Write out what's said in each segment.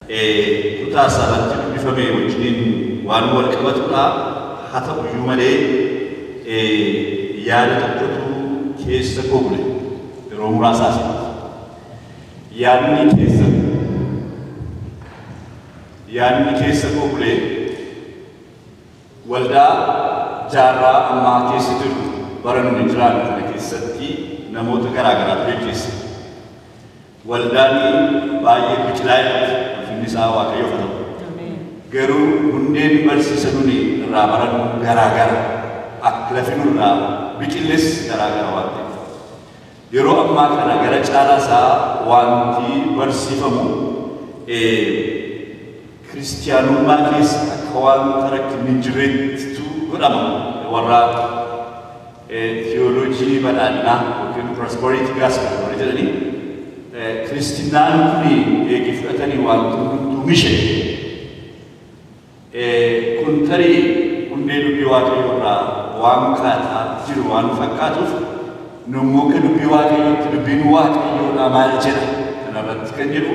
Kutaa isaarratti dubbifame wajjiniin waan wal qabatudha. Haa ta'uyyuu malee yaada tokkotu keessa koo bule yeroo muraasaas. Yaadni keessa koo bule waldaa jaarraa ammaa keessa jiru, bara nuni jiraannu kana keessatti namoota garaa garaatu geggeessa. Waldaan baay'ee biqilaa jirti. Ulfinni isaa Waaqayyoof haa ta'u. Garuu hundeen barsiisa nuni irraa barannu garaa gara. Akka lafi nurraa biqilles garaa gara waan ta'eef. Yeroo ammaa kana gara caalaa isaa wanti barsiifamu kiristiyaanummaa keessa akka wanta rakkinni hin jirreettitu godhama. Warra theology badhaadhinaa yookiin prosperity gospel warra jedhanii, kiristinaan kun eegi fudhatanii wanti hundumtuu mishe. Kun tarii hundee dubbii Waaqayyoo irraa waan kaataa jiru waan fakkaatuuf, nummoo akka dubbii Waaqayyootti dubbiin Waaqayyoodhaa maal jedha kanarratti kan jedhu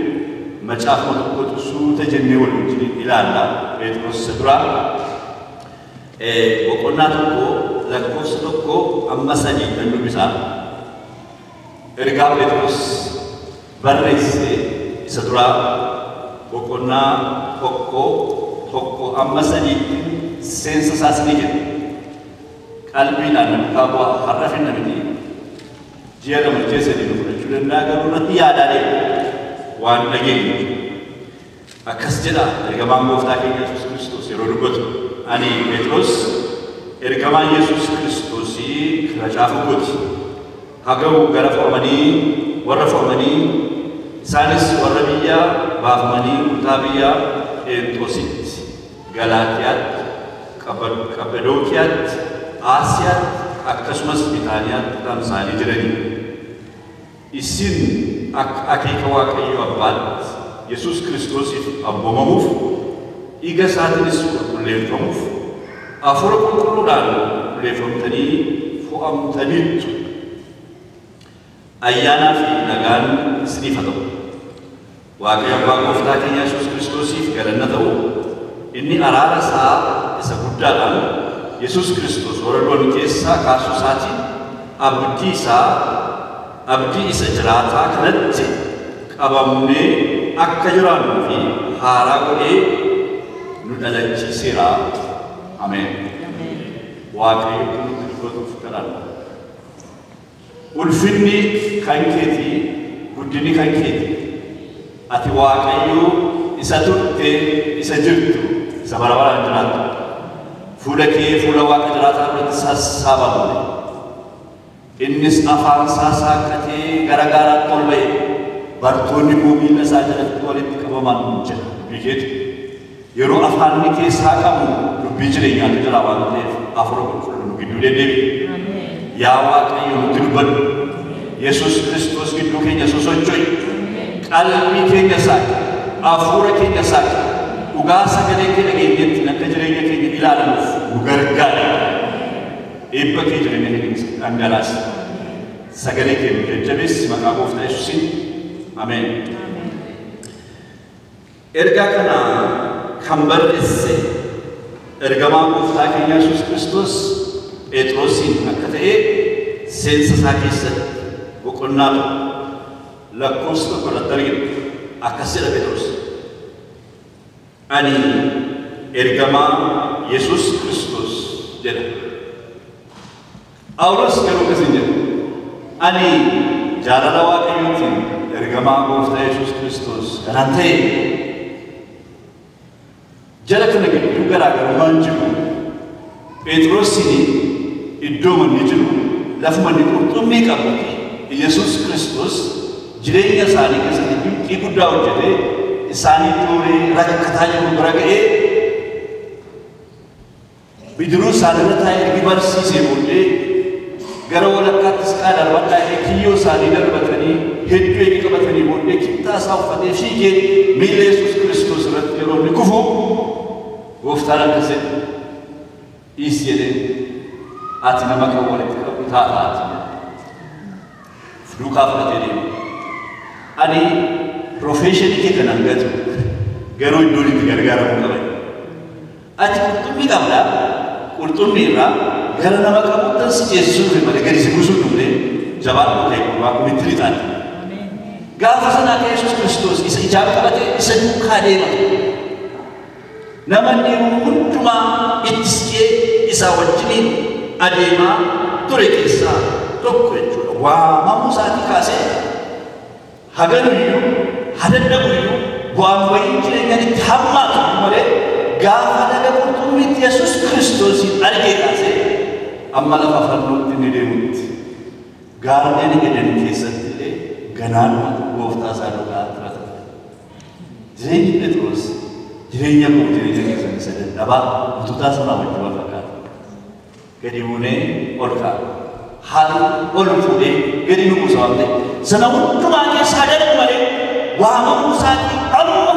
macaafuma tokkotu suuta jennee wal wajjin ilaalla. Phexros isa duraa boqonnaa 1 lakkoofsa 1 amma 3 kan dubbisaa. Ergaa Phexros barreesse isa duraa boqonnaa 1, 1 amma 3tti seensa isaas ni jedha. Qalbiidhaan na duukaa bu'aa. Har'a finna miti. Ji'a 2, ji'a 3 nu fudhachuu danda'a, garuu irratti yaadaa deema. Waan dhageenyu. Akkas jedha ergamaan gooftaa keenya Yesuus Kiristoos yeroo dubbatu. Ani Phexros, ergamaan Yesuus Kiristoosii kana caafu kooti. Haga'u gara fo'amanii, warra fo'amanii, isaanis warra biyya baafamanii kutaa biyya Pheenxoositti, Galaatiyaatti, Qaphadookiyaatti, Aasiyaatti, akkasumas Bitaaniyaatti tamsa'anii jiranii. Isin akka akeeka Waaqayyo Abbaatti Yesuus Kiristoosiif abboomamuuf, dhiiga isaatiinis qulqulleeffamuuf, Hafuura Qulqulluudhaan qulqulleeffamtanii fo'amtaniittu. Ayyaanaa fi nagaan isiniif haa ta'u. Waaqayyo Abbaa Gooftaa keenya Yesuus Kiristoosiif galanna ta'u, inni araara isaa isa guddaadhaan Yesuus Kiristoos warra du'an keessaa kaasuu isaatiin abdii isaa, abdii isa jiraataa kanatti qabamnee akka jiraannuu fi haaraa godhee nu dhalachiiseera. Ameen. Waaqayyo kun nutti dubbatuuf kadhanna. Ulfinni kan keetii, guddinni kan keetii. Ati Waaqayyo isa turte, isa jirtu, isa bara baraan jiraattu. Fuula kee, fuula Waaqa jiraataa irratti sassaabamne. Innis afaan isaa saaqqatee gara gaaraatti ol ba'e. Bartoonni immoo miilla isaa jalatti walitti qabaman jedha dubbii keetu. Yeroo afaanni kee saaqamu dubbii jireenyaatu jira waan ta'eef, Hafuura Qulqulluu nu gidduu deddeebi'i. Yaa Waaqayyo, nutti dubbadhu. Yesuus Kiristoos, gidduu keenya sosocho'i. Qalbii keenya saaqi. Hafuura keenya saaqi. Dhugaa sagalee kee dhageenyetti akka jireenya keenya ilaalamuuf nu gargaari. Eebba kee jireenya keenya dhangalaasi. Sagalee kee nu jajjabeessi, maqaa Gooftaa Yesuusiin. Ameen. Ergaa kana kan barreesse ergamaa Gooftaa keenya Yesuus Kiristoos Phexrosiin akka ta'e seensa isaa keessatti boqonnaa 1 lakkoofsa 1 irratti argina. Akkas jedha Phexros. Ani ergamaa Yesuus Kiristoos jedha. Phaawulos garuu akkas hin jedhu. Ani jaalala Waaqayyootiin ergamaa Gooftaa Yesuus Kiristoos kanaan ta'e. Jala kana gidduu garaagarummaan jiru, Phexrosiin iddoo manni jiru, lafuma inni qurxummii qabutti Yesuus Kiristoos jireenya isaanii keessatti dinqii guddaa hojjetee, isaanii jooree rakkataa jiru bira ga'ee, bidiruu isaanii irra taa'ee ergi barsiisee booddee, gara walakkaatti siqaa darbadhaa jedhee, kiyyoo isaanii darbatanii hedduu eegi qabatanii booddee, kittaa isaa uffatee fiigee miilla Yesuus Kiristoos irratti yeroo inni kufu, Gooftaan akkas jedhe: "Dhiisi," jedhee, "ati nama kan walitti qabu taataati." Duukaa fudhatee deema. Ani profession kee kan hangatu Garuu iddoon itti gargaaramuu qaban. Ati qurxummii qabda, qurxummii irraa gara nama qabuuttan si ceesisuu dhufe malee gadi si buusuu dhufne jabaadhu ka'e gurbaa kun itti lixaati. Gaafa sanaa akka Yesuus Kiristoos isa ijaan qabate isa duukaa deema. Nama inni hundumaa itti siqee isaa wajjiniin adeemaa ture keessaa tokko jechuudha. Waamamuu isaatii kaasee haganuyyuu hadadhabuyyuu bu'aan wayii jireenyaan itti hammaatu malee gaafa laga qurxummiitti Yesuus Kiristoosiin argee kaasee amma lafa fannootti inni deemutti gaarreen Eden keessatti illee ganaanuma gooftaa isaa duukaa tura. Jireenyi Phexros jireenya koo jireenya keessan isa dadhabaa ututaa sanaa wajjin wal fakkaata. Gadi buunee ol ka'a. Haalli ol fuudhee gadi nu buusa waan ta'eef. Sana hundumaa keessaa darbu malee waamamuu isaatii amma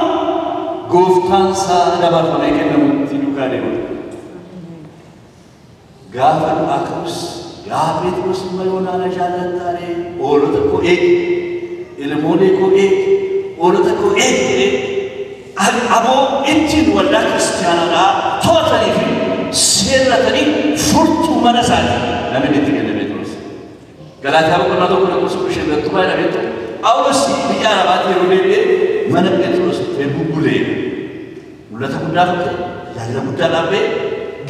gooftaan isaa dabarfamee kennamutti duukaa deema. Gaafa du'aa ka'us yaa Phexros ilma Yoonaa na jaallattaaree hoolota koo eegi, ilmoolee koo eegi, hoolota koo eegi jedhee aboo ittiin waldaa kiristaanaa to'atanii fi seerratanii furtuu mana isaatii namni itti kenne Phexros. Galaatiyaa boqonnaa 1 lakkoofsa 15 irratti baay'ee beektu. Phaawulos biyya Arabaatti yeroo deebi'ee mana Phexros dhufee bubbulee mul'ata guddaa fudhate, tajaajila guddaa dhaabbee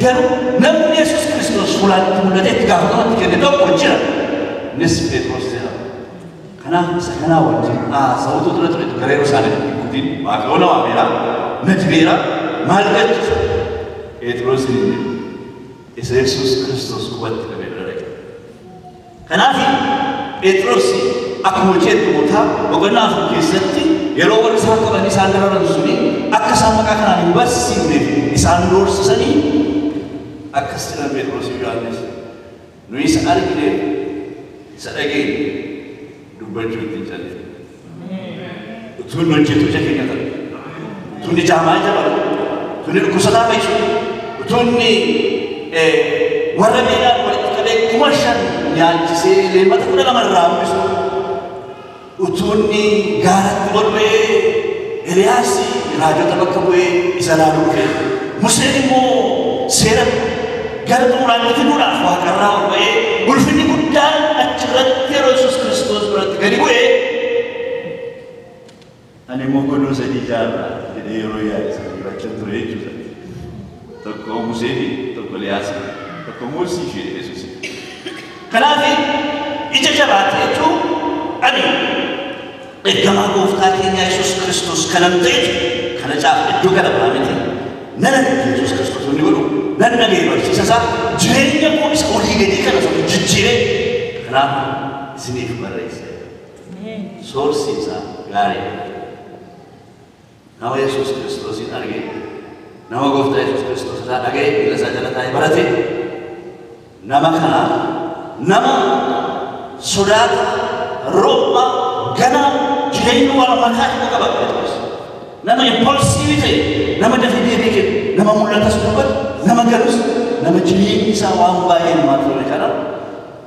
garuu namni Yesuus Kiristoos fuulaan itti mul'atee itti gaafatamatti kenne tokko jira. Innis Phexros jedhama. Kanaaf isa kanaa wajjin haasa'utu ture ture gara Yerusaalem hin kutin Waaqayyo na waameera, na dibeera, maal gachisa? Phexros hin jedhu. Isa Yesuus Kiristoos qubatti qabee bira dhaqe. Kanaaf Phexros akkuma hojii ergamootaa boqonnaa 4 keessatti yeroo warri isaan qaban isaan dararan suni akka isaan maqaa kanaan hin barsiifneef isaan doorsisanii akkas jedhan Phexros fi Yohaannis. Nuyi isa argine isa dhageenye dubbachuu ittiin callisne. Utuu inni hojjetu ija keenya ta'e, utuu inni jaamaa ija banu, utuu inni dhukkubsataa fayyisu, utuu inni warra beelaan walitti qabee 5,000 nyaachisee leemmata 12 irraa hambisu, utuu inni gaaratti ol ba'ee Eliyaas raajota bakka bu'ee isa laaluu dhufe, Museen immoo seera gara xumuraatti fiduudhaaf waaqarraa ol ba'ee ulfinni guddaan achirratti yeroo Yesuus Kiristoos biratti gadi bu'ee ani immoo godoo 3 ijaarra jedhee yeroo yaade sana jiraachaa ture jechuudha. Tokko Musee fi tokko Eliyaas, tokko Musii fi Yesuus. Kanaaf ija jabaateetu ani ergamaa gooftaa keenya Yesuus Kiristoos kanan ta'etu kana caaf iddoo kana biraa miti. Nan arge Yesuus Kiristoos inni godhu, nan dhaga'e barsiisa isaa, jireenya koo isa olii gadii kana sana jijjiiree kanaaf isiniif barreesse. Soorsi isaa gaarii. Nama Yesuus Kiristoosiin arge, nama gooftaa Yesuus Kiristoos irraa dhaga'e, miila isaa jala taa'ee barate, nama kana nama sodaata, roobba, ganaa jireenya wal makaa tokko qaba Phexros. Nama impulsiivii ta'e, nama dafee deebii kennu, nama mul'atas dubbatu, nama galus, nama jireenyi isaa waan baay'ee namaa ture kana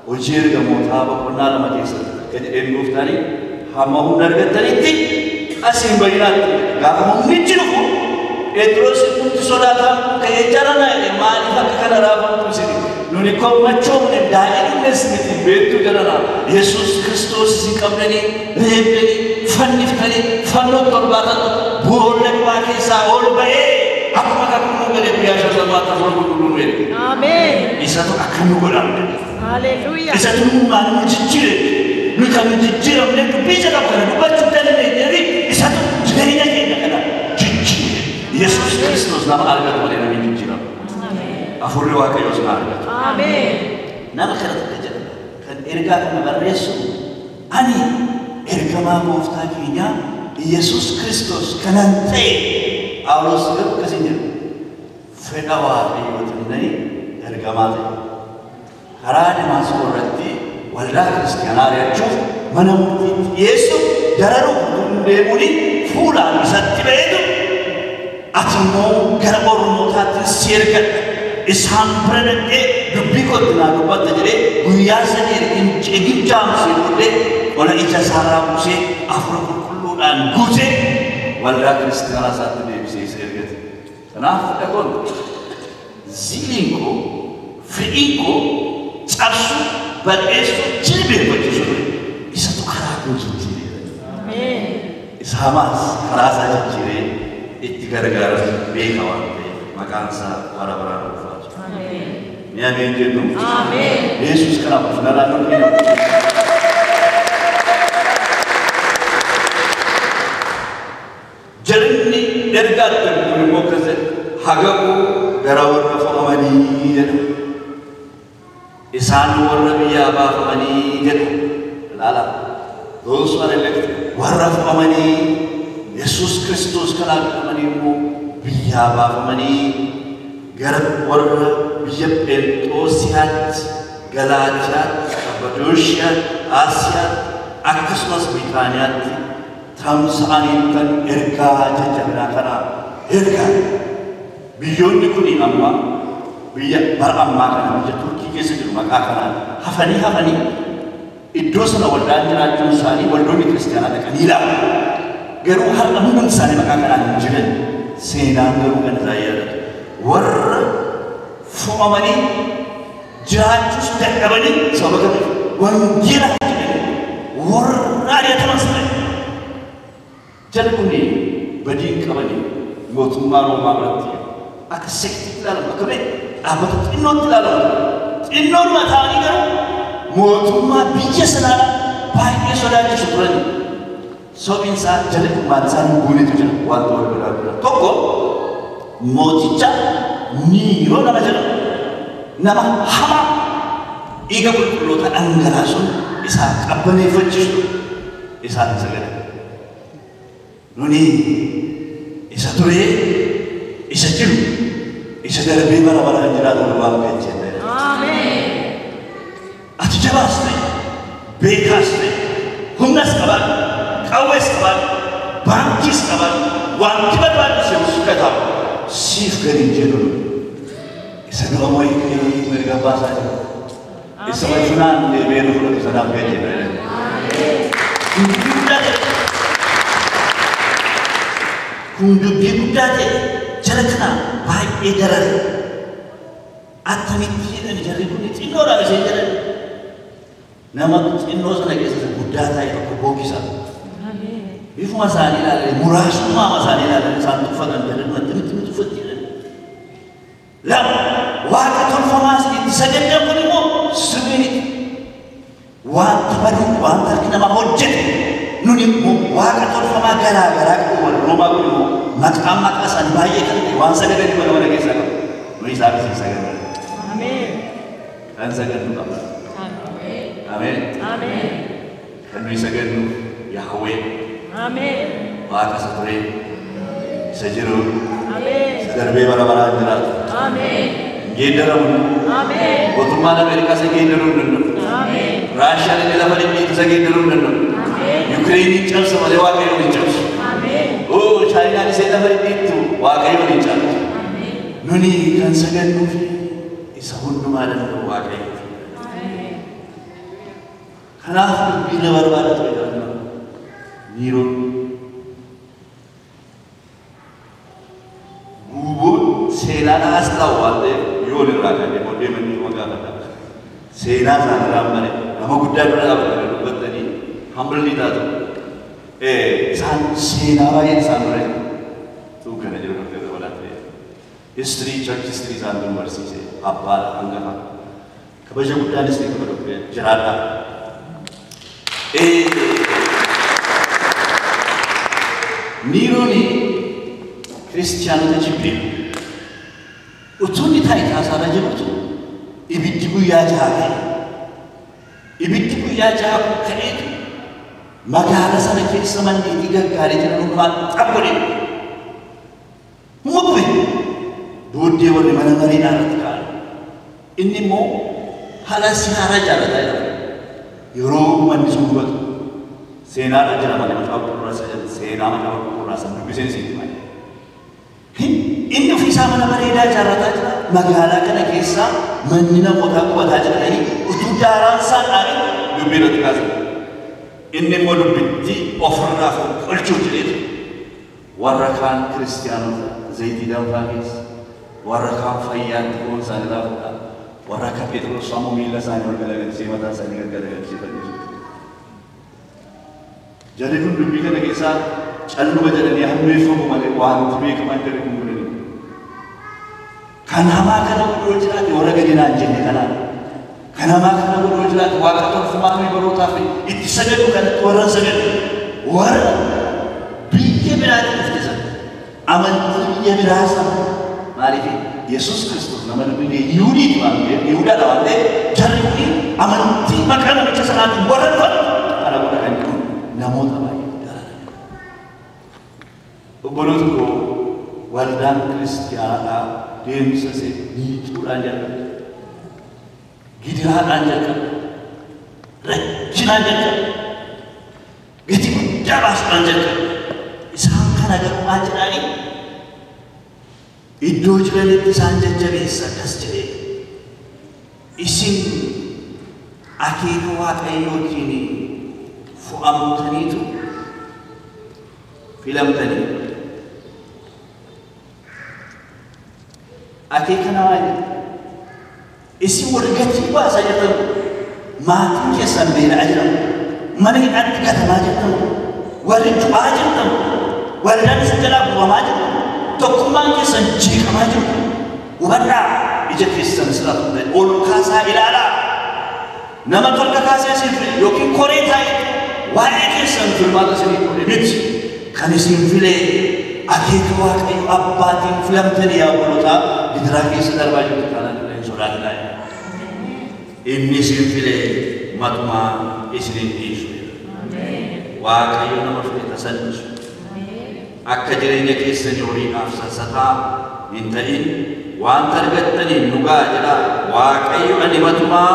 hojii ergamootaa boqonnaa 2 keessatti akka jedheen gooftaanii hamma humna argattanitti asiin bayyinaatti gaafa humnichi dhufu Phexros nutti sodaataan kun ka'ee jarana jedhe maaliif akka kana raafamtu isin nuni kommachoomne daa'ii dhumnes miti beektuu jarana Yesuus Kiristoos isin qabdanii reebdanii fanniftanii fannootti ol baatantu boolla du'aa keessaa ol ba'ee akkuma kakuu galee guyyaa 50 hafuura qulqulluu nu erge. Ameen. Isatu akka nu godhan. Haleluuyaa. Isatu maal nu jijjiire. Nuyi kan nu jijjiiramne dubbii jedhamu kana dubbachuu dandeenyeefi isatu jireenya keenya kana jijjiire. Yesuus Kiristoos nama argatu malee namni jijjiiramu. Hafuurri Waaqayyoos na argatu. Ameen. Nama kana tokko jedhama. Kan ergaa kana barreessu ani ergamaa gooftaa keenyaa Yesuus Kiristoos kanan ta'e Phaawulos garuu akkasiin jedhu. Fedha Waaqayyootiin nani ergamaa ta'e. Karaa Damaasqoo irratti waldaa kiristaanaa ari'achuuf mana murtiitti dhiyeessuuf dararuuf utuu deemuun fuulaan isatti ba'eetu ati immoo gara ormootaatti si ergadha. Isaan bira dhaqee dubbii kootti naa dubbatta jedhee guyyaa 3 ergin jaamsee booddee qola ija isaarraa buusee hafuura qulqulluudhaan guutee waldaa kiristaanaa isaatti deebisee isa ergate. Kanaaf dhagoon ziiliin koo fedhiin koo cabsuu bal'eessuu jilbeeffachiisu ture. Isatu karaa koo jijjiireera. Isa hamaas karaa isaa jijjiiree itti gargaaramu beeka waan ta'eef maqaan isaa bara baraan ulfaatu. Ni ameen jennu. Yesuus kanaaf ulfina laannoo kennu. Jarinni ergaa kun immoo akkas jedha. Hagaquu gara warra fo'amanii jedha. Isaan warra biyyaa baafamanii jedha. Ilaala. Those who are elected warra fo'amanii Yesuus Kiristoos kanaa jedhamanii immoo biyyaa baafamanii gara warra biyya Pheenxoosiyaatti, Galaatiyaatti, Qabbadooshiyaatti, Asiyaatti akkasumas Bitaaniyaatti tamsa'anii kan ergaa jajjabinaa kanaa ergaa. Biyyoonni kun amma biyya bara ammaa kana biyya Turkii keessa jiru maqaa kanaan hafanii iddoo sana waldaan jiraachuun isaanii waldoonni kiristaanaa dhaqanii ilaalu. Garuu har'a hundumti isaanii maqaa kanaan hin jiran. Seenaan garuu kan isaan yaadatu. Warra fo'amanii jiraachuus dadhabanii sababa kamiif wangeela jedhanii warra ari'ataman sana. Jarri kun badii hin qabanii mootummaa Roomaa biratti akka sektiitti ilaalamu, akka dhaabbata xinnootti ilaalamu. Xinnoodhuma ta'anii garuu mootummaa biyya sanaa baay'ee sodaachisu turani. Sababiin isaa jarri kun maal isaan hin goonetu jira wanta wal biraa bira. Tokko mooticha Niiroo nama jedhamu nama hamaa dhiiga qulqulloota dhangalaasuun isaa qabbaneeffachiisu isaan sagada. Nuni isa turee isa jiru isa darbee bara baraan jiraatu duwwaaf kan jenne. Ati jabaas ta'e, beekaas ta'e, humnas qabaadhu, qawwees qabaadhu, baankiis qabaadhu, wanti barbaaddu si katabu siif gadi hin jedhu. Isa du'a wayii ka'ee mirga abbaa isaa jiru. Isa ulfinaan deebi'ee nu fudhatu sanaaf gadi jenna. Kun dubbii guddaa ta'e jara kana baay'ee darare. Attamitti jedhani jarri kun xinnoodhaan isheen jedhan. Nama xinnoo sana keessa isa guddaa ta'e tokko bookisa. Bifuma isaanii ilaalanii muraasummaa isaanii ilaalanii isaan tuffatan jedhan attamitti nu tuffatti jedhan. Lama waaqa tolfamaa itti sagaddan kun immoo sirrii miti. Wanta baduu wanta harki namaa hojjete nuni immoo waaqa tolfamaa garaa garaa qabu warri Roomaa kun immoo maqaan maqaa isaanii baay'ee kan ta'e waan sagadanii mana mana keessaa qabu. Nuyi isaafis hin sagadnu. Kan sagadnu qabna. Ameen. Kan nuyi sagadnu Yahweh. Waaqa isa turee, isa jiru, isa darbee bara baraan jiraatu. Hin geeddaramu. Mootummaan Ameerikaa isa geeddaruu hin danda'u. Raashiyaan inni lafa dhidhiitu isa geeddaruu hin danda'u. Yukireenii cabsa malee Waaqayyoon hin cabsu. Oo Chaayinaan ishee lafa dhidhiittu Waaqayyoon hin cabsu. Nuni kan sagadnuuf isa hundumaa danda'u Waaqayyo. Kanaaf dubbii na barbaada ture jira. Niiroon guuboon seenaan as ta'u waan ta'eef yoon irraa kan deemu deemanii nama gaafata. Seenaa isaan irraa malee nama guddaa dura dhaabbatanii dubbatanii humble taatu. Isaan seenaa baay'een isaan dura jiru. Tuu kana jiru dr. Dabalaa ta'e. History, church history isaan dura barsiise abbaadha hangafa. Kabaja guddaanis ni qaba dr. Jiraadha. Niiroon kiristiyaanota jibbee utuu inni taayitaa isaarra jirutu ibiddi guyyaa ja'a ka'e. Ibiddi guyyaa ja'a kun ka'eetu magaala sana keessa manneetii gaggaarii jiran hundumaa xab godhe. Humna gube. Booddee warri mana mariidhaa irratti ka'an. Inni immoo haala siyaaraa jaalataa jira. Yeroo manni sun gubatu seenaadha jira malee macaafa qulqulluu isa jedhu seenaa macaafa qulqulluu isa dubbiseen siin hima. Inni ofiisaa mana bareedaa ijaarrataa jira. Magaalaa kana keessa manni namootaa gubataa jira. Inni utuu daaraan isaa dhaabee dubbii irratti kaasa. Inni immoo dubbittii ofirraa fonqolchuuf jedheetu Warra kaan kiristiyaanota zayitii danfaa keessa, warra kaan fayyaatti foon isaanii irraa fudhaa, warra akka Phexros ammoo miilla isaanii ol galagalchee mataa isaanii gagalagalchee fannisuutti. Jarri kun dubbii kana keessaa calluma jedhanii hammeeffamu malee wanti beekamaan jarri kun godhani. Kan hamaa kana godhuu jiraate warra gadi naan jenne kanaan. Kan hamaa kana godhuu jiraate waaqa tolfamaa nuyi barootaaf itti sagadu kanatti warra sagadu. Warra biyya biraatti dhufte sana amantii biyya biraa sana maaliif Yesuus Kiristoos nama dubbiin Yihuudiiti waan ta'eef Yihuudaadha waan ta'eef jarri kun amantii maqaa namicha sanaatiin warra dhufan kana godha kan jedhu namoota baay'ee dararan. Obboloota koo waldaan kiristiyaanaa deemsa ishee miidhuudhaan jalqabde. Gidiraadhaan jalqabde. Rakkinaan jalqabde. Gatii guddaa baasuudhaan jalqabde. Isaan kana garuu maal jedhanii iddoo jiranitti isaan jajjabeessa akkas jedhee isin akeeka Waaqayyootiin fo'amtaniitu filamtanii akeeka namaa jedhu isin warri gatii baasaa jirtan maatiin keessan beela'aa jiran mana hidhaatti gatamaa jirtan warri du'aa jirtan waldaan isin jalaa gubamaa jirtan tokkummaan keessan jeeqamaa jiru hubadhaa ija keessan sirraa turte ol kaasaa ilaalaa nama tolka kaasee isin file yookiin koree taa'e waa'ee keessan filmaata isinii godhe miti kan isin file akeeka Waaqayyo abbaatiin filamtanii yaa obbolotaa gidiraa keessa darbaa jirtu taanaan jedha hin sodaatinaa inni isin file matumaa isin hin dhiisu Waaqayyo nama file tasa hin dhiisu. Akka jireenya keessanii horiidhaaf sassataa hin ta'in wanta argattaniin dhugaa jedha Waaqayyo ani matumaa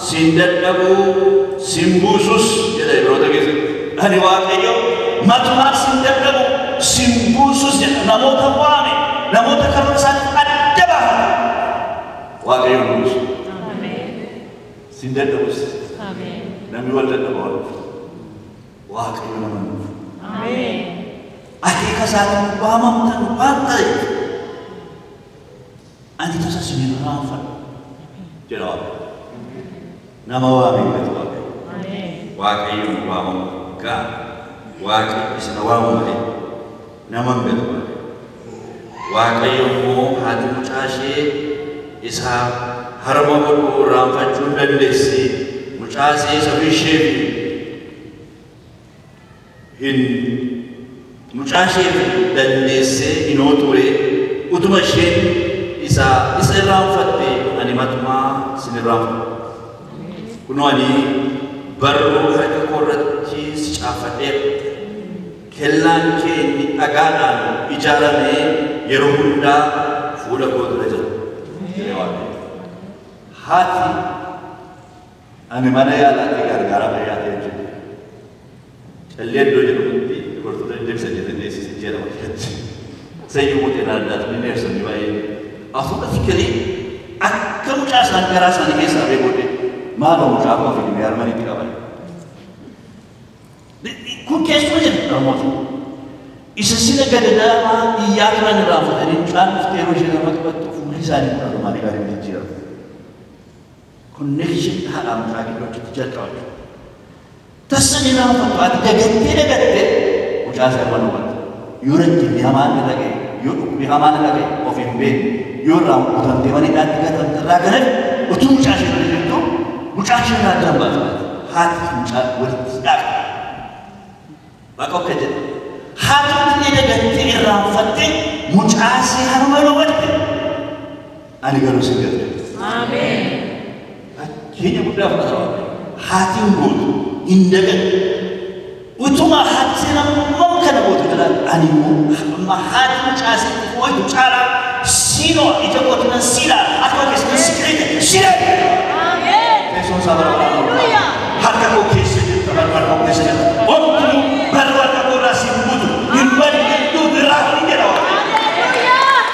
sin dadhabuu sin buusus jedha Ibroota keessatti. Ani Waaqayyo matumaa sin dadhabu sin buusus jedha namoota waame namoota karoora isaaniif adda baafata. Waaqayyo hin buusu. Sin dadhabus. Namni wal dadhaba wal dhufu. Waaqayyo nama hin dhufu. Akeeka isaatiin waamamtan waan ta'eef ani tasa isin hin irraanfadhu jedha Waaqayyo. Nama waame hin gatu Waaqayyo. Waaqayyoon waamamu ga'a. Waaqayyo isa waamu malee nama hin gatu Waaqayyo. Waaqayyo immoo haati mucaa ishee isa harma godhu irraanfachuu hin dandeessi. Mucaa ishee isa ofii isheef hin mucaa ishee dandeessee hin ture utuma isheen isa irraanfatte ani matumaa sin irraanfadhu. Kunoo ani barruu harka koo irratti si caafadheera. Kellaan kee inni dhagaadhaan ijaaramee yeroo hundaa fuula koo dura jira. Jedhee Waaqayyo. Haati ani mana yaalaatti gargaara fayyaa ta'e hojjedhe. Callee iddoo jedhamutti dubartoota deemsa jedhanii deessise jedhama keessatti. Sayyuu mootiin addaatu ni neersonni baay'ee. Automatically akka mucaa isaan garaa isaanii keessaa ba'ee booddee maaloo mucaa koo fidimee harmanitti qaban. Kun keessuma jira namoota. Isa sila gadadaamaa iyyaa turan irraa fuudhanii mucaan dhuftee yeroo isheen harma qabattu fuulli isaanii kun harmaa gaarii jijjiirama. Connection haadhaa mucaa gidduutti jalqaba jechuudha. Tasa ni raanfattu ati dagattee dagattee mucaa isa irra hubatta. Yoo rakkinni hamaan irra ga'e, yoo dhukkubni hamaan irra ga'e of hin beekne, yoo irraa kutamtee mana hidhaatti gatamte irraa galan utuu mucaa ishee irra jirtu mucaa ishee irraa addaan baatu. Haati mucaa walitti dhaqa. Waaqa akka jedhe. Haati illee dagattee irraanfattee mucaa ishee harma hubatte. Ani garuu si gatte. Ameen. Fakkeenya guddaa fudhata Waaqayyo. Haatiin gootu hin dagattu. Utuma haati seenaa hammam kana gootu jiraatu ani immoo amma haati mucaa isheetti fooyitu caalaa siinoo ija kootu nan siilaa akka keessatti si qeete siilaa. Ameen. Teessoon isaa bara baraan ol ka'a. Harka koo keessa jirta bara harka koo keessa jirta. Homtuu bara harka koo irraa si hin butu hin badne hin duutu irraa hin jedha Waaqayyo.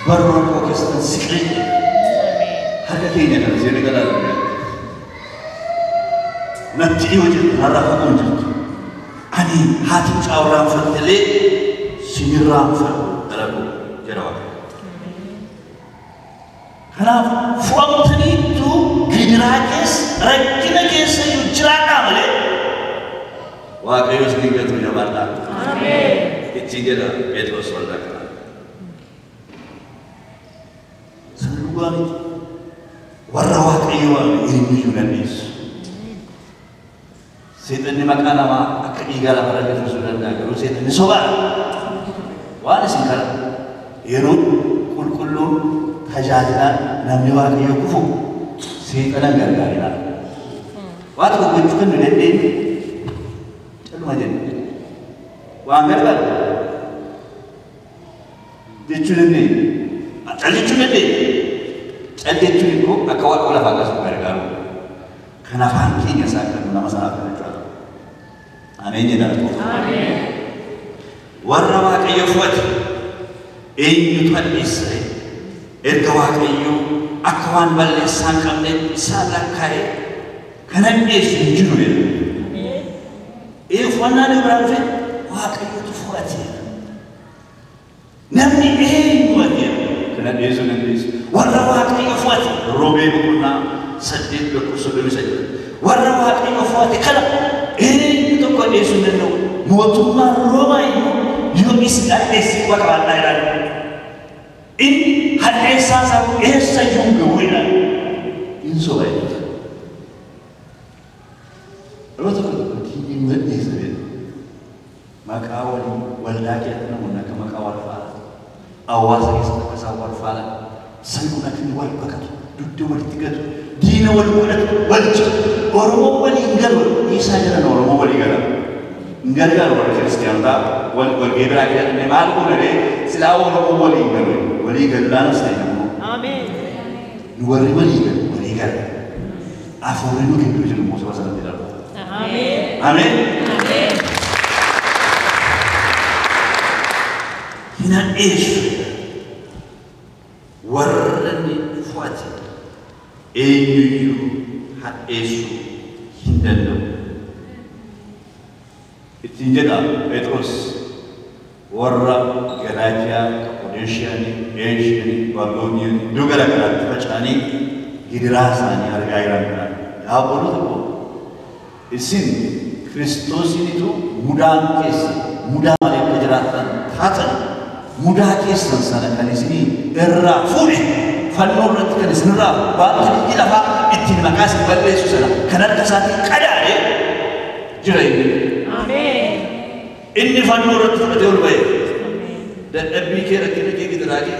Barru harka koo keessatti si qeete. Harka keenya kana seerri galaa dha. Natti dhiyoo jirtu narraa fagoo jirtu. Ani haati mucaa irraanfattellee sin irraanfadhu dalagu jedha Waaqayyo. Kanaaf fo'amtaniittu gidiraa keessa rakkina keessa iyyuu jiraadhaa malee Waaqayyo isin gatu jabaadhaa. Ittiin jedha Phexros waldaa kanaa. Sana dhugaa miti. Warra Waaqayyo waame eenyuyyuu dandeessu. Seexanni maqaa namaa akka dhiigaa lafarra firfirsuu danda'a garuu seexanni sobaadha. Waan isin kana yeroo qulqulluun tajaajilaan namni Waaqayyo kufu seexanan gargaarinaa. Waan tokko gochuu kan nu dandeenye caluma jenna. Waan gargaaru jechuu dandeenya. Cal jechuu dandeenya. Cal jechuun immoo akka waaqa lafaa akkasuma gargaaru. Kan afaan keenya isaa kan nama sanaaf jechuudha. Ameen jedhaa. Warra Waaqayyo fo'ate eenyutu hadheessa? Erga Waaqayyo akka waan balleessaa hin qabnetti isaan lakkaa'e kan hadheessu hin jiru jedha. Ee fo'annaan biraa dhufe Waaqayyotu fo'ate. Namni eenyu ati kan hadheessuu dandeessu? Warra Waaqayyo fo'ate Roomee boqonnaa 8 lakkoofsa 33. Warra Waaqayyo fo'ate kana eenyu tokko hadheessuu hin danda'u. Mootummaan Roomaa iyyuu yoo isin hadheesse quba qabaadhaa jedhaan. Inni hadheessaa isaa eessa iyyuu hin gahu jedhaan. Hin soba jechuudha. Yeroo tokko tokko diinni nu hadheessa beeku. Maqaa walii waldaa keessatti namoonni akka maqaa wal faalan, hawaasa keessatti akka isaan wal faalan, sabni kun akka inni wal baqatu, dugda walitti gatu, diina wal godhatu, wal jiru. Oromoo waliin galu, dhiisaa jiran Oromoo walii gala. Hin gargaaru warra kiristiyaanotaa wal walgahii biraa keessatti maal godhanii silaa Oromoo waliin galu. Walii galaanis ta'e immoo. Nu warri walii galu walii gala. Afuurri nu gidduu jiru immoo saba sanatti darba. Ameen. Hin hadheessu. Warra inni fo'ate eenyuyyuu hadheessuu hin danda'u. Ittiin jedha Phexros warra Galaatiyaa, Kappadooshiyaanii, Eeshiyaanii, Baabilooniyaanii iddoo garaa garaatti faca'anii gidiraa isaanii argaa jiran kanaan. Yaa obboloota koo isin Kiristoosinitu mudaan keessan mudaa malee akka jiraattan taatan mudaa keessan sana kan isinii irraa fuudhe fannoo irratti kan isinirraa wanta biyyi lafaa ittiin maqaa isin balleessu sana kan harka isaatiin qadaade jira inni. Inni fannoo irratti fudhatee ol ba'e. Dadhabbii kee rakkina kee gidiraa kee.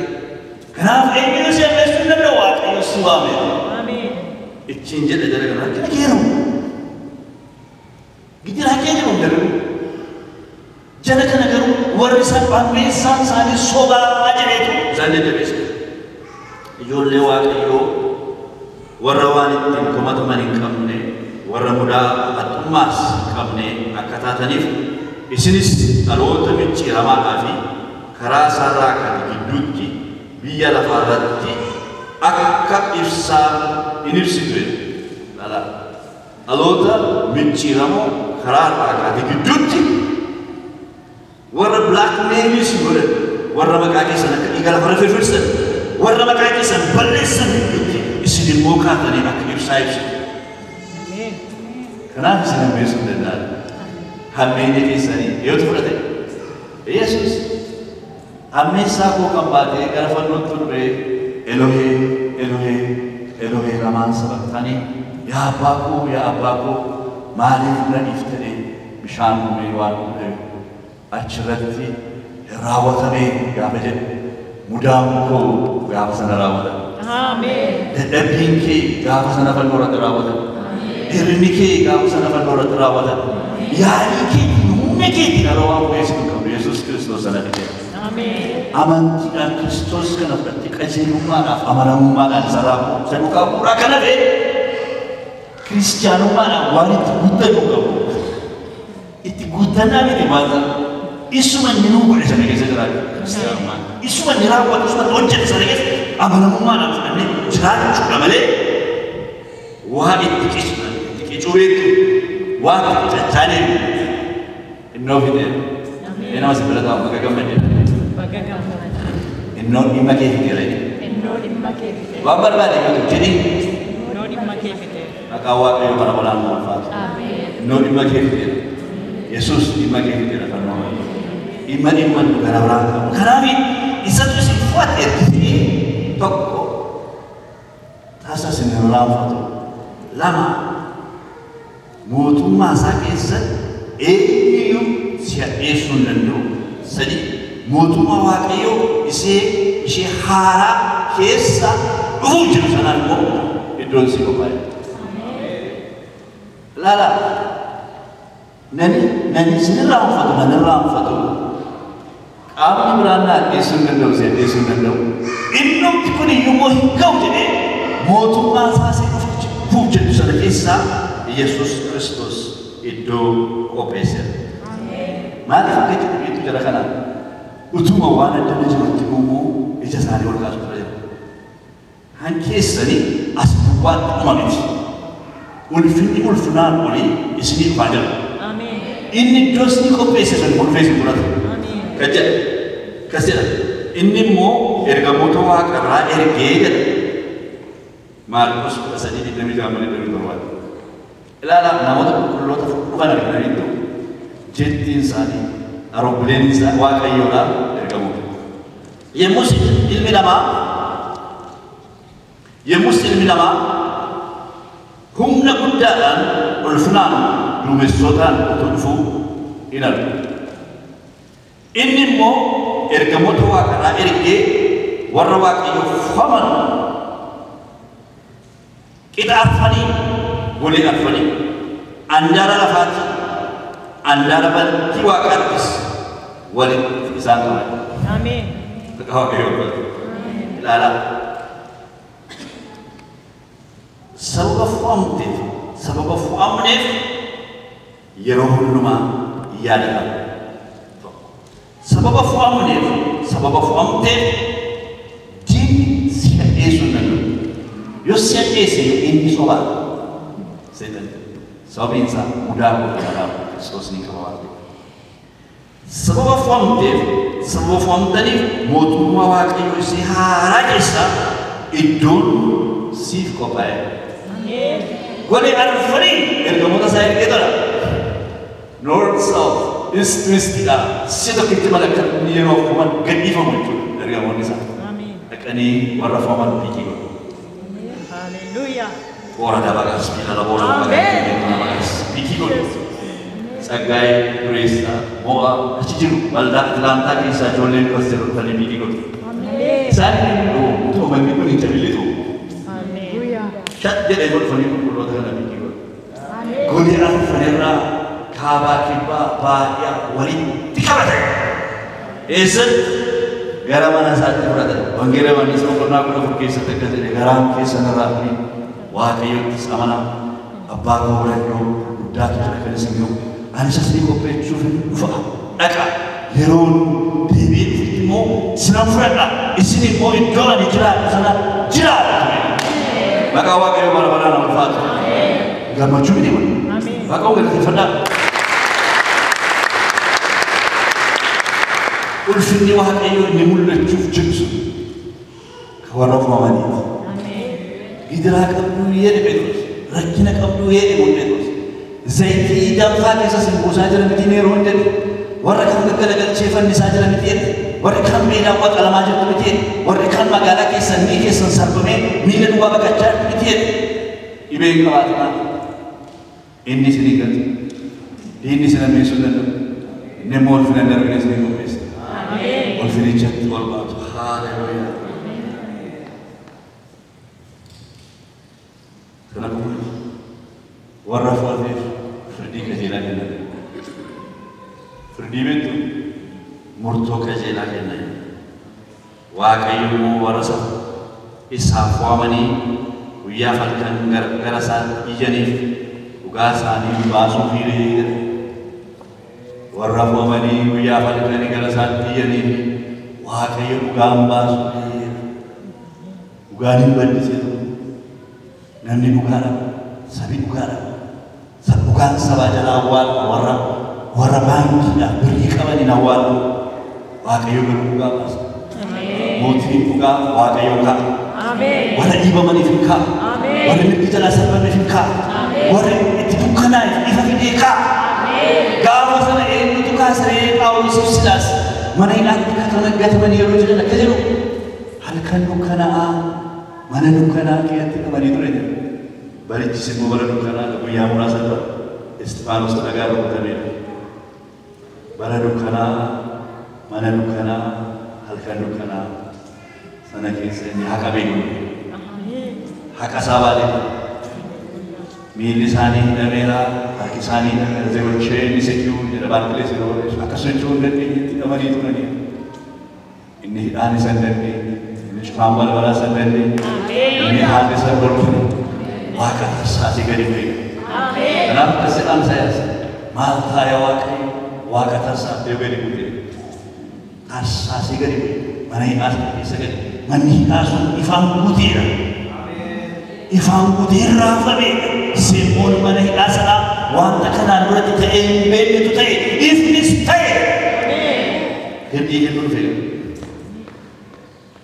Kanaaf eenyuun si hammeessuu hin danda'u Waaqayyo si waame. Ittiin jedha jara kana rakkina kee jiru. Gidiraa kee jiru garuu. Jara kana garuu warri isaan hammeessaan isaanii sobaa jedheetu isaan jajjabeessa. Ijoollee Waaqayyoo warra waan ittiin komataman hin qabne warra mudaa haxxummaas hin qabne akka taataniif isinis dhaloota micciiramaadhaa fi karaa isaarraa kan gidduutti biyya lafaarratti akka ibsaa in ibsitu jedha. Lala. Dhaloota micciiramoo karaa irraa kaate gidduutti warra blackmail si godhan, warra maqaa keessan akka dhiiga lafarra firfirsan, warra maqaa keessan balleessan gidduutti isin immoo kaatanii akka ibsaa ibsitu. Kanaaf isin hammeessuu hin danda'an. Hammeenya keessanii eenyutu fudhate? Yesuus. Hammeessaa koo kan baatee gara fannootti ol ba'ee Elohee, Elohee, Elohee lamaan sabaqtanii yaa abbaa koo, yaa abbaa koo maaliif na dhiiftee bishaan uumee waan dhufe achirratti hin raawwatamee gaafa jedhu mudaan koo gaafa sana raawwatame. Dadhabbiin kee gaafa sana fannoo irratti raawwatame. Hir'inni kee gaafa sana fannoo irratti raawwatame. Yaalii keetiin humna keetiin yeroo waan bu'eessu hin qabdu Yesuus Kiristoos sana fide. Amantiidhaan Kiristoos kana fudhatte qajeelummaadhaaf amanamummaadhaan isa raawwatu. Isa duukaa bu'uuraa kana ta'e kiristiyaanummaadhaan waan itti guuttanu qabu. Itti guuttannaa miti waan sana. Isuma inni nuu godhe sana keessa jiraachuu kiristiyaanummaan. Isuma inni raawwatu isuma inni hojjete sana keessa amanamummaadhaan fudhannee jiraachuudha malee waa itti qicuu beektu. Waan jechaa innoo fidee. Nama si bira taa'u baga gammadee. Baga gammadee. Innoo dhimma kee fidee. Innoo dhimma kee fidee. Waan barbaade yoo jedhi. Innoo dhimma kee fidee. Maqaan Waaqayyoo bara baraan ulfaatu. Ameen. Innoo dhimma kee fidee. Yesuus dhimma kee fidee fannoo. Dhimma dhimma nu gara biraan qabu. Kanaaf isatu isin fu'ateetti tokko tasa isin irraanfatu. Lama mootummaa isaa keessatti eenyuyyuu si hadheessuu hin danda'u. Sadi mootummaa Waaqayyoo ishee haaraa keessa dhufuuf jiru sanaan immoo iddoon si qophaa'e. Laala nani isin irraanfatu nan irraanfatu. Qaamni biraan na hadheessuu hin danda'u si hadheessuu hin danda'u. Innumti kun iyyuu immoo hin ga'u jedhee mootummaa isaa si dhufuuf jedhu sana keessaa Yesuus Kiristoos iddoo qopheesseera. Maaliif akka jedhu beektu jara kanaan utuma waan addana jirutti immoo ija isaanii ol kaasu ture jira. Hankeessanii as duwwaatti dhuma miti. Ulfinni ulfinaan olii isinii dhufaa jira. Inni iddoo isinii qopheesse sun ulfee isin fudhata. Kan jedha. Kas jedha. Inni immoo ergamoota waaqarraa ergee jedha. Maarqos 13:26-27. Ilaalaa namoota qulqulloota dhufan arginaniitu jettiin isaanii arooppileen isaanii waaqayyoodhaa ergamoota. Yemmus ilmi namaa humna guddaadhaan ulfinaan duumessootaan utuu dhufuu in argu. Inni immoo ergamoota waaqarraa ergee warra waaqayyoof fo'aman qixa arfanii golee arfanii andaara lafaatti andaara bantii waaqaattis walitti isaan qaban. Ameen. Waaqayyo ilaalaa. Sababa fo'amteef sababa fo'amneef yeroo hundumaa yaada qaba. Sababa fo'amneef sababa fo'amteef diinni si hadheessuu hin danda'u. Yoo si hadheesse inni sobaa. Seetan sababiin isaa mudaa godhataadhaaf Kiristoos ni qaba waan ta'eef. Sababa fo'amteef sababa fo'amtaniif mootummaa Waaqayyoo isii haaraa keessa iddoon siif qophaa'e. Golee arfanii ergamoota isaa ergee tola. North, South, East, Westidha. Si tokkitti malakkanni yeroo fo'aman gadhiifamu jechuudha ergamoonni isaa. Dhaqanii warra fo'aman fiigee godhu. Hallelujah. Ora da bagas, bila la bola bagas, fiigee godhu. Tsaggaayee Dureessaa, Mo'aa, achi jiru waldaa Atlaantaa keessaa ijoolleen dhufas jiru dhufanii fiigee godhu. Isaan inni utuma manni kun hin cabiletu. Shat jedhee dhufanii qulqulloota kana fiigee godhu. Golee arfanirraa kaabaa kibbaa baadiyyaa walitti qabatan. Eessatti gara mana isaatti fudhatan. Wangeela Yohaannis boqonnaa 14 keessatti akkas jedhe garaan keessan irraa fi Waaqayyottis amanaa abbaa koo bira iddoo guddaatu jira kan isin ga'u. Ani isa isinii qopheessuuf hin dhufa. Dhaqa yeroon deebi'etti immoo isinan fudhadha. Isin immoo iddoo ani jiraadhu sana jiraadhu. Maqaa Waaqayyoo bara baraan ulfaatu. Gammachuu miti kun. Waaqayyoon galateeffadhaa. Ulfinni Waaqayyoo inni mul'achuuf jiru sun kan warra fo'amaniiti. Gidiraa qabduu jedhe Phexros, rakkina qabduu jedhe Phexros. Zayitii danfaa keessa isin buusaa jira miti yeroo hin jedhe. Warra kan gaggalagalchee fannisaa jira miti jedhe. Warri kan beelaan waqalamaa jirtu miti jedhe. Warri kan magaalaa keessan mi'i keessan sarbamee miila duwwaa baqachaa jirtu miti jedhe. Dhibee hin qabaatinaa. Inni isinii galcha. Diinni isin hammeessuu hin danda'u. Inni immoo ulfina hin darbine isinii qopheessa. Ulfinichatti ol baatu. Haaleluyyaa. Kana qofa warra fo'ateef firdii qajeelaa kennan. Firdii beektu murtoo qajeelaa kennan. Waaqayyo immoo warra isaaf fo'amanii guyyaa halkan gara isaatti iyyaniif dhugaa isaanii baasuu fiiree jedhe. Warra fo'amanii guyyaa halkan gara isaatti iyyaniif Waaqayyo dhugaan baasuu fiiree. Dhugaan hin baddisiisu. Namni dhugaa dhaba. Sabi dhugaa dhaba. Sabi Dhugaan sabaa jalaa awwaalama warra baankiidhaaf birrii qabaniin awwaalu. Waaqayyo garuu dhugaa baasa. Mootiin dhugaa Waaqayyo ka'a. Warra dhiibamaniif hin ka'a. Warra mirgi jalaa sarbameef hin ka'a. Warra itti dukkanaa'eef ifa fidee ka'a. Gaafa sana eenyutu kaasaree Phaawulosiif Silaas mana hidhaatti gatamanii yeroo jiran akka jedhu halkan dukkanaa'aa mana dukkanaa keessatti qabanii ture jedhu. Barichis immoo bara dukkanaa guyyaa muraasa dura Isxifaanos dhagaa rukutameera. Bara dukkanaa mana dukkanaa halkan dukkanaa sana keessa inni haqa beeku. Haqa isaa baatee miilli isaanii hidhameera, harki isaanii hidhameera, zerocheen isa jiru jedha Baarkilees yeroo barreessu akka socho'uu hin dandeenyetti hidhamanii turanii. Inni hidhaan isa hin dandeenye, inni cufaan balbalaa isa hin dandeenye, inni haalli isa hin dhorkine, Waaqa tarsaasee gadi bu'e. Kanaaf akkas jedhaan Isaayyaas, maal ta'a yaa Waaqayyo, Waaqa tarsaaftee gadi bu'e. Tarsaasee gadi bu'e, mana hidhaa sana keessa gadi. Manni hidhaa sun ifaan guuteera. Ifaan guutee raafameedha. Simoon mana hidhaa sanaa wanta kanaan duratti ta'ee hin beeknetu ta'e, ifnis ta'e. Firdii kennuu dhufeera.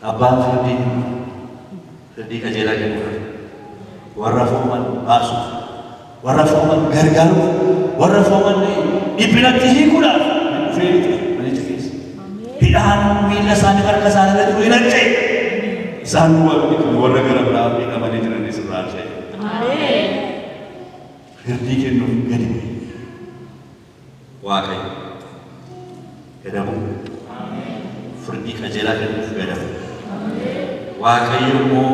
Abbaan firdii firdii qajeelaa kennuuf, warra fooman baasuuf, warra fooman gargaaruuf, warra fooman dhiphinatti hiikuudhaaf dhufee manicha keessa. Hidhaan miilla isaanii harka isaanii irra jiru hin harca'e. Isaan duwwaa miti kan warra gara biraa hidhamanii jiranis irraa harca'e. Firdii kennuuf gadi bu'e. Waaqayyo gadamu. Firdii qajeelaa kennuuf gadamu. Waaqayyo immoo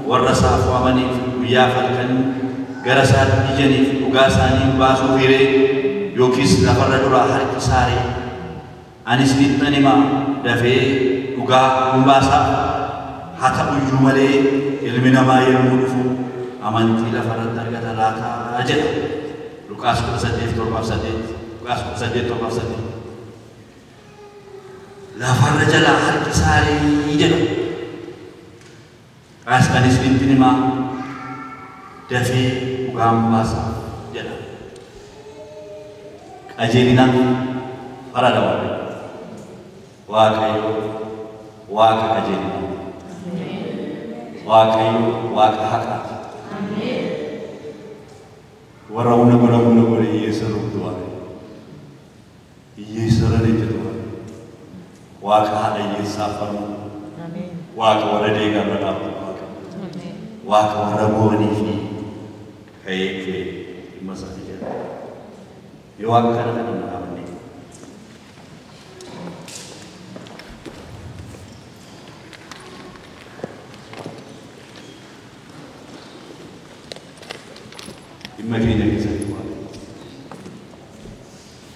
warra isaaf waamaniif guyyaa halkan gara isaatti ijaniif dhugaa isaanii baasuuf hiree yookiis lafarra duraa harki saaree. Ani isinitti hima dafee dhugaa hin baasaa. Haa ta'uyyuu malee ilmi namaa yommuu dhufu amantii lafarratti argata laataa jedha. Luqaas 18:7-8. Luqaas 18:7-8. Lafarra jalaa harki saaree jedha. Ani isinitti himaa dafee dhugaan baasaa jedha. Qajeelina farada Waaqayyo. Waaqayyo Waaqa qajeelina. Waaqayyo Waaqa haqaati. Warra humna godha humna godhe hiyyeessa rukutu Waaqayyo. Hiyyeessa irra ejjetu Waaqayyo. Waaqa haadha hiyyeessaaf falmu. Waaqa warra deegaa irra dhaabbatu Waaqayyo. Waaqa warra boo'anii fi ka'ee dhufee dhimma isaanii jedha. Yoo Waaqa kana kadhanna dhaabannee. Dhimma keenya keessatti Waaqayyo.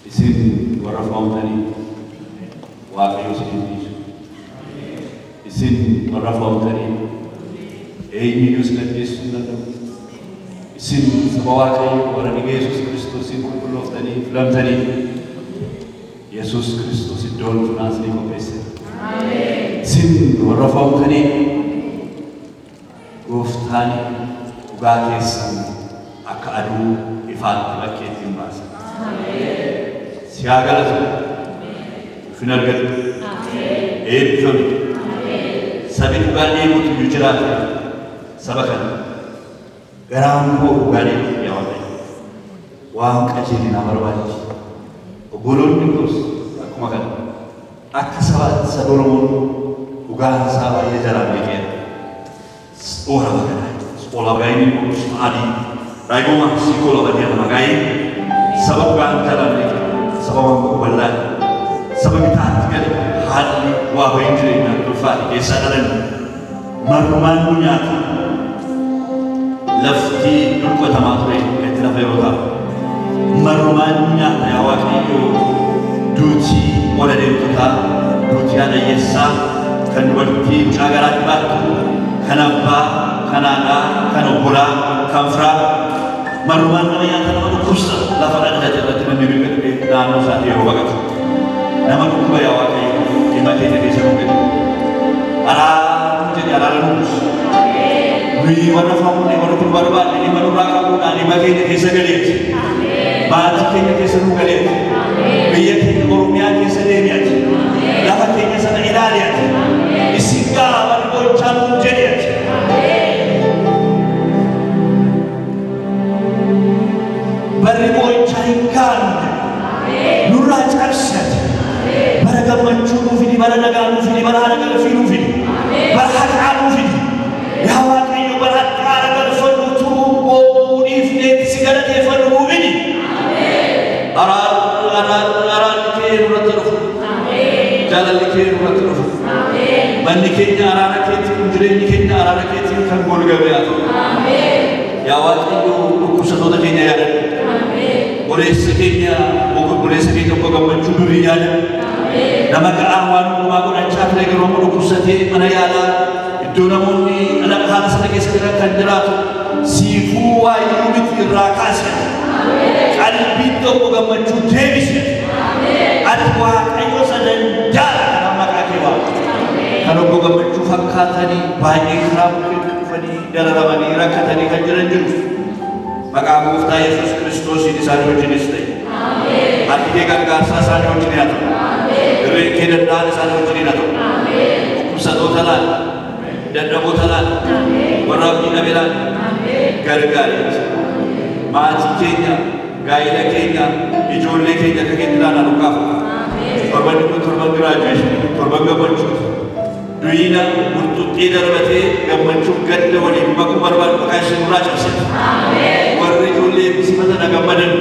Isin warra fo'amtanii Waaqayyo isin dhiisu. Isin warra fo'amtanii eenyuyyuu isin ajjeesuu hin danda'u. Isin saba Waaqayyo warra dhiiga Yesuus Kiristoosiin qulqullooftanii filamtanii Yesuus Kiristoos iddoo ulfinaa isinii qopheesseera. Isin warra fo'amtanii Gooftaan dhugaa keessan akka aduu ifaatti bakkeetti hin baasa. Si haa galatu. Ulfina argadhu. Eebbifami. Sabi dhugaa dheebutu iyyuu jiraate saba kana. Garaan koo dhugaa dheebutu yaa Waaqayyo. Waan qajeelinaa barbaachisa. Obboloonni koos akkuma kana. Akka sabaatti saba Oromoon dhugaan isaa baay'ee jalaan beekeera. Ora bagadai. Ola bagai ni adi. Raigoma sikola badia bagai. Saba dhugaan jalaan beekeera. Saba waan bal'aa. Saba bitaatti gale haalli waa bahin jireenyaa ulfaate keessaa dhalan. Marrumaan nu nyaata. Lafti dulqotamaa ture gadi lafa yeroo ta'u. Marrumaan nu nyaata yaa Waaqayyo. Duutii ola deemtotaa, duutii haadha hiyyeessaa, kan dubartii mucaa garaatti baattu, kan abbaa, kan haadhaa, kan obbolaa, kan firaa. Marrumaan nama nyaata nama dhukkubsa. Lafa dhadhate irratti namni mirga dhibee naannoo isaatti yeroo baqatu. Nama dhukkuba yaa Waaqayyo dhimma keenya keessa nu gadi. Araara jedhi araara nu buusu. Nuyi warra faamne warra kun barbaadne dhimma nurraa qabuudhaan dhimma keenya keessa galeeti. Maatii keenya keessa nuu galeeti. Biyya keenya Oromiyaa keessa deemi ati. Lafa keenya sana ilaali ati. Isin ga'a barri boo'ichaa nuun jedhi ati. Barri boo'ichaa hin gaanu jedhi. Nurraa cabsi ati. Bara gammachuu nuu fidi, bara nagaa nuu fidi, bara haala galfii nuu fidi, bara haqaa nuu fidi. Yaa Waaqayyo bara haala galfannu turuu boo'uu dhiifneetti si galateeffannu nuu fidi. Araarri kee nurratti dhufu. Jaalalli kee nurratti dhufu. Manni keenya araara keetiin, jireenyi keenya araara keetiin kan golgame haa ta'u. Yaa Waaqayyo dhukkubsattoota keenya yaadadhu. Obboleessa keenya obbo Gammachuu durii yaadadhu. Nama ga'aa waan hundumaa godhachaa ture garuu amma dhukkubsatee mana yaalaa iddoo namoonni haala sana keessa jiran kan jiraatu siifuu waayyuu miti irraa kaase. Qalbiin tokko gammachuu deebise. Ati Waaqayyo isa danda'aadha kan maqaa kee waamu. Kan obbo Gammachuu fakkaatanii baay'ee karaa bukkee dhufanii dararamanii rakkatanii kan jiran jiru. Maqaa Gooftaa Yesuus Kiristoosiin isaanii wajjinis ta'e. Harki kee gargaarsaa isaanii wajjin haa ta'u. Irreen kee danda'an isaanii wajjin haa ta'u. Dhukkubsattoota laal, dadhaboota laal, warra abdii dhabe laal, gargaari. Maatii keenya, gaa'ela keenya, ijoollee keenya akka keetti ilaalaa nu kaafu. Torbanni kun torban giraajuweeshinii, torban gammachuuti. Duyina burtuqqee darbatee gammachuuf gadda waliin makuu barbaadu maqaa ishee nurraa cabsite. Warri ijoollee eebbifatan na gammadan,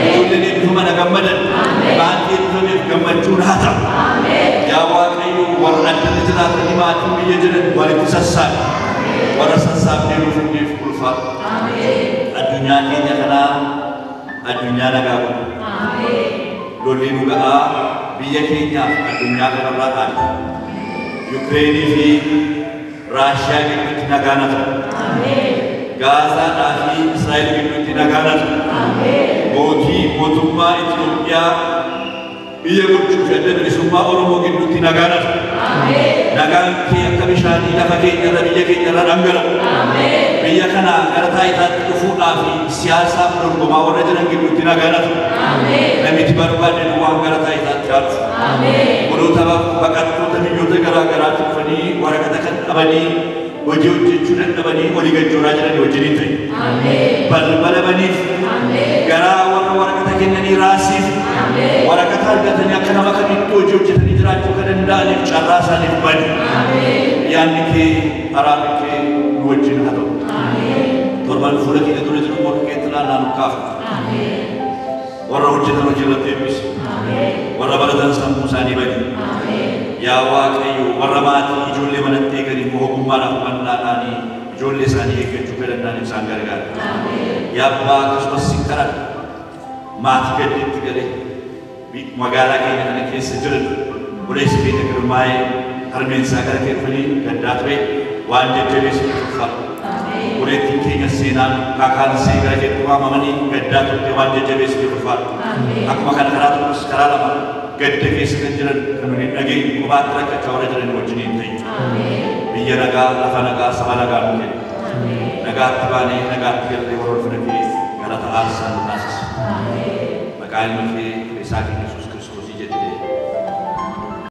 ijoolleen eebbifaman na gammadan, maatii eebbifameef gammachuun haa ta'u. Yaa Waaqayyo warra addana jiraatanii maatiin biyya jiran walitti sassaabe. Warra sassaabnee nuuf hundeef ulfaadhu. Addunyaa keenya kanaa addunyaa nagaa godhu. Lolli nu ga'aa biyya keenyaaf addunyaa kanarraa dhaabe. Yukireenii fi Raashiyaa gidduutti nagaan haa ta'u. Gaazaadhaa fi Israa'el gidduutti nagaan haa ta'u. Mootii mootummaa Itoophiyaa biyya bulchuu fi adda bilisummaa Oromoo gidduutti nagaan haa ta'u. Nagaan kee akka bishaanii lafa keenya irra biyya keenya irra dhangala'u. Biyya kana gara taayitaatti dhufuudhaa fi siyaasaaf dorgomaa warra jiran gidduutti nagaan haa ta'u. Namichi barbaade waan gara taayitaatti haa dhufu. Odoota baqattoota biyyoota garaa garaatti dhufanii waraqata kan dhabanii hojii hojjechuu dadhabanii olii gajjooraa jiranii wajjiniin ta'e. Balbala baniif garaa warra waraqata kennanii raasiif waraqata argatanii akka nama kamitti hojii hojjetanii jiraachuu kan danda'aniif carraa isaaniif bani. Yaadni kee araarri kee nu wajjin haa ta'u. Torban fuula keenya dura jiru morka keetti ilaalaa nu kaafu. Warra hojjetan hojii irratti eebbisi. Warra baratan sammuu isaanii bani. Yaa Waaqayyo warra maatii ijoollee manatti eegan immoo ogummaadhaaf hubannaadhaanii ijoollee isaanii eeggachuu kan danda'aniif isaan gargaara. Yaa Abbaa akkasumas sin kadhadha. Maatii gaddiitti galee magaalaa keenya kana keessa jiran obboleessi keenya Girmaa'ee harmeen isaa gara kee dhufanii gaddaa ture waan jajjabeessu ulfaadhu. Obboleettiin keenya seenaan kaakaan ishee gara keetti waamamanii gaddaa turte waan jajjabeessu ulfaadhu. Akkuma kana karaa tokkos karaa lama gadda keessa kan jiran kan nuyi dhageenyu kophaatti rakkachaa warra jiran wajjiniin ta'e. Biyya nagaa, lafa nagaa, saba nagaa nu kenni. Nagaatti baanee nagaatti gallee warra ulfina kee galata aarsaa nu taasisa. Maqaa ilma kee isaa keenya